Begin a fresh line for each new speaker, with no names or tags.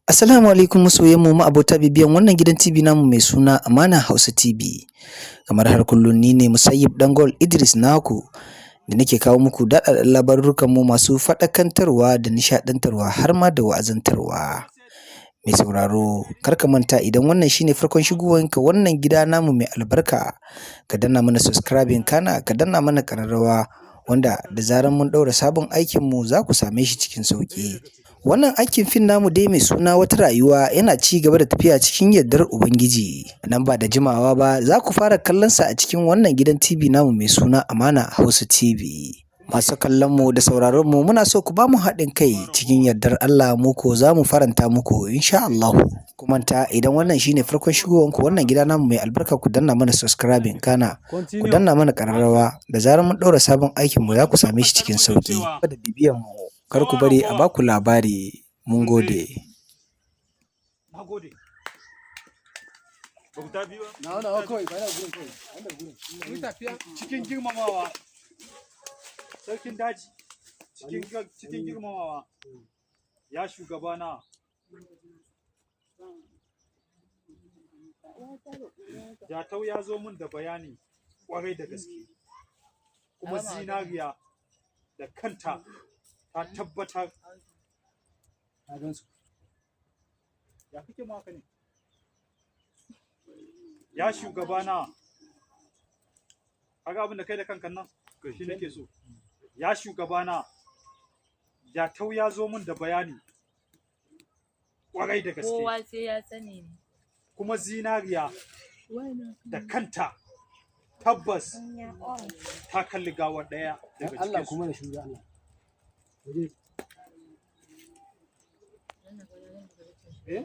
Assalamu alaikum masoyanmu ma'abota bibiyan wannan gidan TV namu mai suna Amana Hausa TV. Kamar har kullum ni ne Musayyib Dangol Idris naku da nake kawo muku daɗaɗɗen labarurrukanmu masu faɗakantarwa da nishaɗantarwa har ma da wa'azantarwa. Mai sauraro kar ka manta idan wannan shine farkon shigowanka wannan gida namu mai albarka, ka danna mana subscribing, kana ka danna mana ƙararrawa, wanda da zarar mun ɗaura sabon aikinmu za ku same shi cikin sauƙi. Wannan aikin fim namu dai mai suna Wata Rayuwa yana ci gaba da tafiya cikin yardar Ubangiji. Nan ba da jimawa ba za ku fara kallon sa a cikin wannan gidan TV namu mai suna Amana Hausa TV. Masu kallon mu da sauraron mu, muna so ku ba mu haɗin kai. Cikin yardar Allah mu ko za mu faranta muku insha Allahu. Ku manta idan wannan shine farkon shigowanku wannan gida namu mai albarka, ku danna mana subscribing, kana ku danna mana ƙararrawa. Da zarar mun ɗaura sabon aikin mu za ku same shi cikin sauƙi. Da bibiyan mu, kar ku bari a baku labari. Mun gode.
Na gode. Ba ku tafi ba?
Nawa nawa kawai, ba na gurin kawai. Wannan gurin.
Mun tafiya cikin girmamawa. Sarkin daji. Cikin girmamawa. Ya shugabana. Jatau ya zo min da bayani kwarai da gaske. Kuma zinariya da kanta ta tabbatar.
Na gan su.
Ya kake mu haka ne? Ya shugabana. Kaga abin da kai da kanka nan? Shi nake so. Ya shugabana. Jatau ya zo min da bayani kwarai da gaske.
Kowa sai ya sani ne.
Kuma zinariya da kanta tabbas ta kalli gawar ɗaya daga
Dan Allah
cikinsu.
Kuma da shuru Allah. Waje.
Eh?